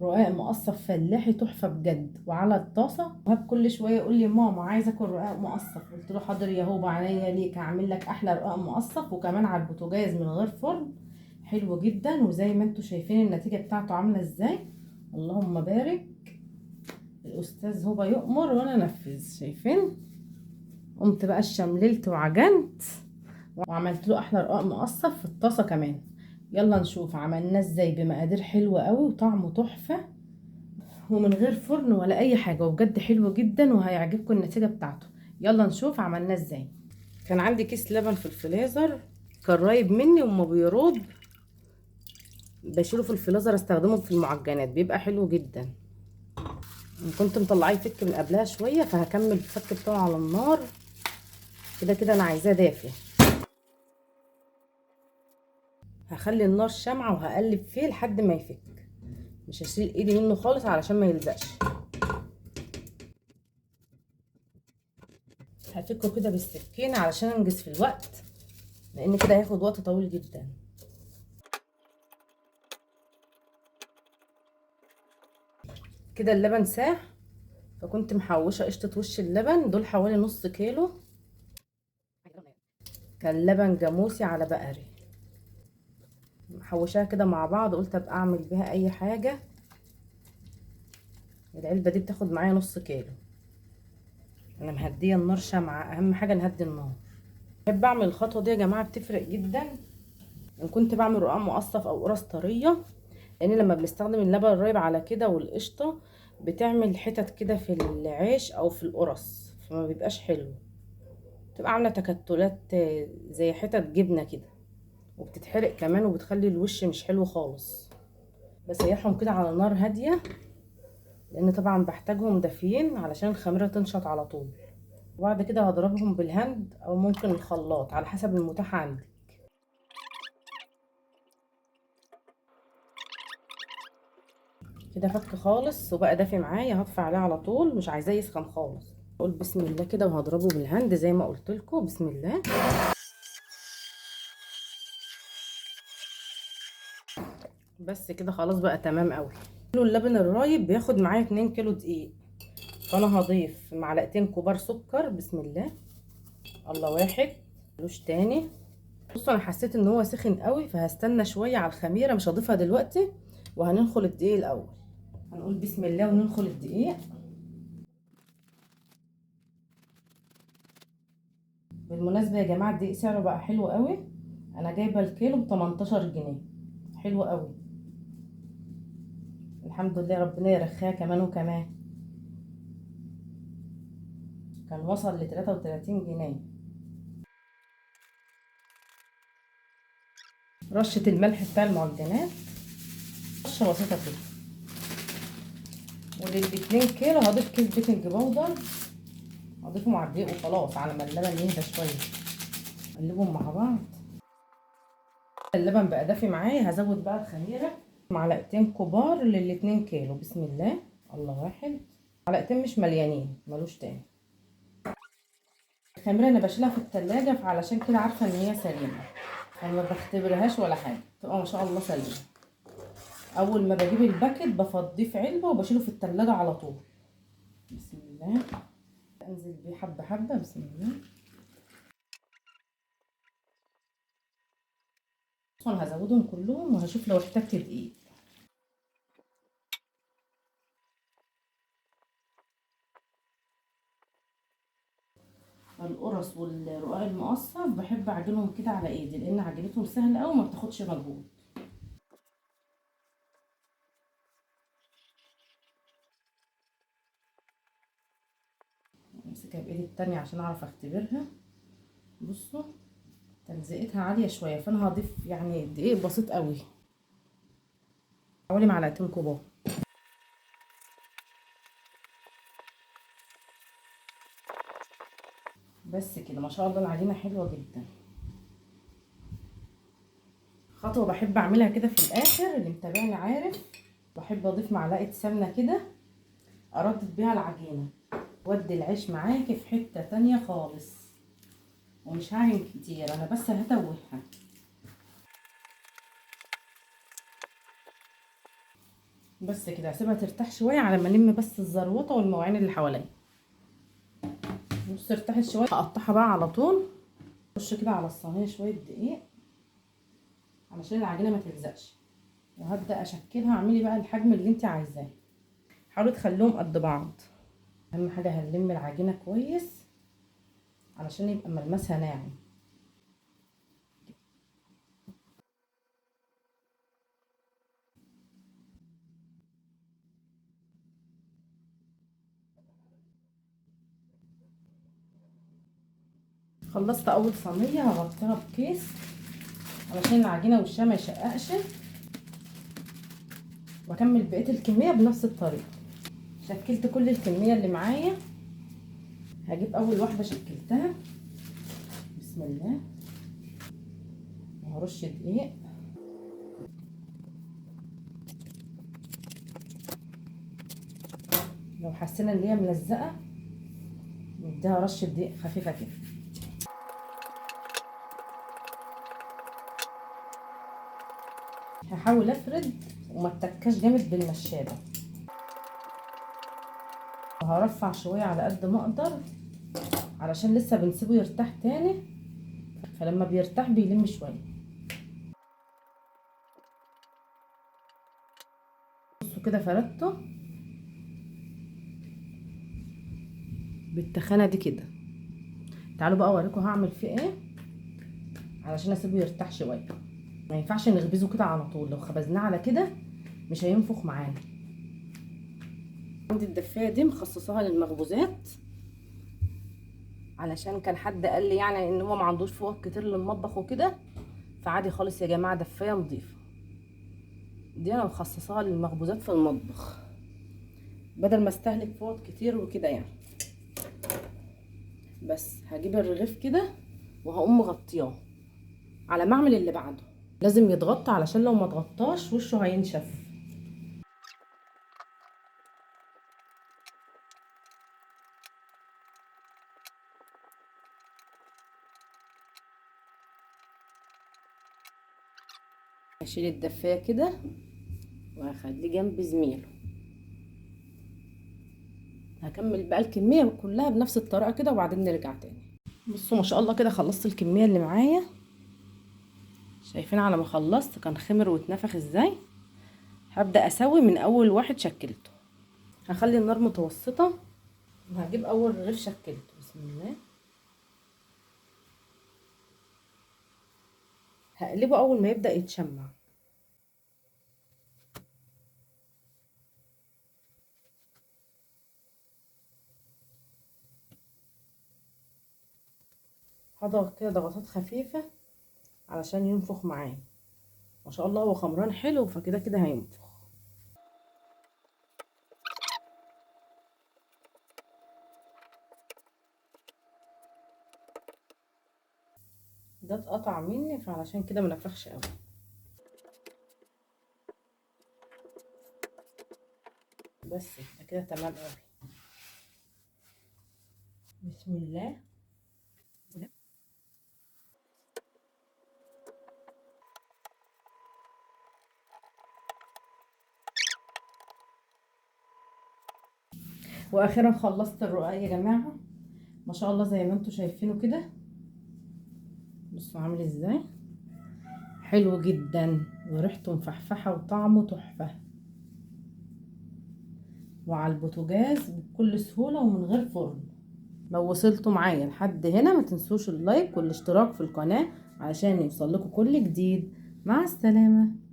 رقاق مقصف فلاحي تحفة بجد. وعلى الطاسه وهاب كل شوية يقول لي ماما عايزه اكل رقاق مقصف، قلت له حاضر يا هوبا عينيا ليك، هعمل لك احلى رقاق مقصف وكمان على البوتاجاز من غير فرن، حلو جدا. وزي ما انتم شايفين النتيجة بتاعته عامله ازاي، اللهم بارك. الاستاذ هوبا يؤمر وانا انفذ، شايفين؟ قمت بقى شمللت وعجنت وعملت له احلى رقاق مقصف في الطاسه كمان. يلا نشوف عملناه ازاي بمقادير حلوة قوي وطعمه تحفة ومن غير فرن ولا اي حاجة، وبجد حلو جدا وهيعجبكم النتيجة بتاعته. يلا نشوف عملناه ازاي. كان عندي كيس لبن في الفريزر كان رايب مني وما بيروب، بشيله في الفريزر استخدمه في المعجنات بيبقى حلو جدا. كنت مطلعاه يفك من قبلها شوية، فهكمل الفك بتاعه على النار كده كده، انا عايزاه دافي. هخلي النار شمعة وهقلب فيه لحد ما يفك، مش هشيل ايدي منه خالص علشان ما يلزقش. هفكه كده بالسكينة علشان انجز في الوقت، لان كده هياخد وقت طويل جدا. كده اللبن ساح، فكنت محوشه قشطه وش اللبن دول حوالي نص كيلو، كان لبن جاموسي على بقري، محوشاها كده مع بعض، قلت ابقى اعمل بيها اي حاجة. العلبة دي بتاخد معايا نص كيلو. انا مهديه النار شمعة، اهم حاجة نهدي النار. بحب اعمل الخطوة دي يا جماعة، بتفرق جدا ان كنت بعمل رقاق مقصف او قرص طرية، لان لما بنستخدم اللبن الرايب على كده والقشطه بتعمل حتت كده في العيش او في القرص، فما بيبقاش حلو، بتبقى عامله تكتلات زي حتت جبنه كده، وبتتحرق كمان وبتخلي الوش مش حلو خالص. بسيحهم كده على نار هادية، لان طبعا بحتاجهم دافيين علشان الخميره تنشط على طول. وبعد كده هضربهم بالهند او ممكن الخلاط على حسب المتاح عندي. كده فك خالص وبقى دافي معايا، هطفي عليه على طول، مش عايزاه يسخن خالص. اقول بسم الله كده وهضربه بالهند زي ما قلت لكم، بسم الله. بس كده خلاص بقى تمام قوي. كيلو اللبن الرايب بياخد معايا 2 كيلو دقيق، فانا هضيف معلقتين كبار سكر، بسم الله، الله واحد ملوش تاني. بصوا انا حسيت ان هو سخن قوي، فهستنى شوية على الخميره، مش هضيفها دلوقتي، وهننخل الدقيق الاول. هنقول بسم الله وننخل الدقيق. بالمناسبة يا جماعة الدقيق سعره بقى حلو قوي، انا جايبه الكيلو ب 18 جنيه، حلو قوي الحمد لله، ربنا يرخيها كمان وكمان. كان وصل ل 33 جنيه. رشه الملح بتاع المعجنات، رشه بسيطة كده. وللاتنين كيلو هضيف كيس baking powder، هضيفه مع الدقيق وخلاص على ما اللبن يهدى شوية. اقلبهم مع بعض. اللبن بقى دافي معايا، هزود بقى الخميره معلقتين كبار للاتنين كيلو، بسم الله، الله واحد، معلقتين مش مليانين ملوش تاني. الخميره انا بشيلها في التلاجة، فعلشان كده عارفه ان هي سليمة، فما بختبرهاش ولا حاجة، تبقى ما شاء الله سليمة. اول ما بجيب الباكت بفضيه في علبة وبشيله في التلاجة على طول. بسم الله، انزل بيه حبه حبه، بسم الله. انا هزودهم كلهم وهشوف لو احتجت دقيق. القرص والرقاق المقصف بحب اعجنهم كده على ايدي، لان عجينتهم سهلة قوي وما بتاخدش مجهود. امسكها بايدي التانية عشان اعرف اختبرها. بصوا تلزيقتها عالية شوية، فانا هضيف يعني دقيق بسيط قوي، حوالي معلقتين كبار. بس كده ما شاء الله العجينة حلوة جدا. خطوة بحب اعملها كده في الاخر، اللي متابعني عارف، بحب اضيف معلقه سمنه كده اردد بيها العجينة، ودي العيش معاكي في حتة تانية خالص، ومش هعجن كتير، انا بس هتوهها. بس كده هسيبها ترتاح شوية على ما الم بس الزروطه والمواعين اللي حواليا. بص ارتاحت شوية، هقطعها بقى على طول. رش كده على الصينية شوية دقيق علشان العجينة ما تلزقش، وهبدا اشكلها. اعملي بقى الحجم اللي انت عايزاه، حاولي تخليهم قد بعض. اهم حاجة هنلم العجينة كويس علشان يبقى ملمسها ناعم. خلصت اول صينية، هغطيها بكيس علشان العجينة وشها ما يشققش، واكمل بقية الكمية بنفس الطريقة. شكلت كل الكمية اللي معايا. هجيب اول واحدة شكلتها، بسم الله، وهرش دقيق. لو حسينا ان هي ملزقه نديها رشه دقيق خفيفة كده. هحاول افرد وما اتكاش جامد بالنشابه، وهرفع شوية على قد ما اقدر علشان لسه بنسيبه يرتاح تاني، فلما بيرتاح بيلم شوية. بصوا كده فردته بالتخانه دي كده. تعالوا بقى اوريكم هعمل فيه ايه علشان اسيبه يرتاح شوية. ما ينفعش نخبزه كده على طول، لو خبزناه على كده مش هينفخ معانا. عندي الدفايه دي مخصصاها للمخبوزات، علشان كان حد قال لي يعني ان هو ما عندوش فوط كتير للمطبخ وكده، فعادي خالص يا جماعة، دفايه نظيفة دي انا مخصصاها للمخبوزات في المطبخ بدل ما استهلك فوط كتير وكده يعني. بس هجيب الرغيف كده وهقوم مغطياه على ما اعمل اللي بعده. لازم يتغطى علشان لو ما اتغطاش وشه هينشف. هشيل الدفايه كده وهخليه جنب زميله. هكمل بقى الكمية كلها بنفس الطريقة كده وبعدين نرجع تاني. بصوا ما شاء الله كده خلصت الكمية اللي معايا. شايفين على ما خلصت كان خمر واتنفخ ازاي. هبدا اسوي من اول واحد شكلته. هخلي النار متوسطه وهجيب اول رغيف شكلته، بسم الله. هقلبه اول ما يبدا يتشمع. هضغط كده ضغطات خفيفة علشان ينفخ معايا. ما شاء الله هو خمران حلو، فكده كده هينفخ. ده اتقطع مني فعلشان كده ما نفخش قوي. بس كده كده تمام قوي. بسم الله. واخيرا خلصت الرقاق يا جماعة، ما شاء الله زي ما انتم شايفينه كده. بصوا عامل ازاي، حلو جدا وريحته مفحفحه وطعمه تحفة، وعلى البوتاجاز بكل سهولة ومن غير فرن. لو وصلتوا معايا لحد هنا ما تنسوش اللايك والاشتراك في القناة علشان يوصل لكم كل جديد. مع السلامة.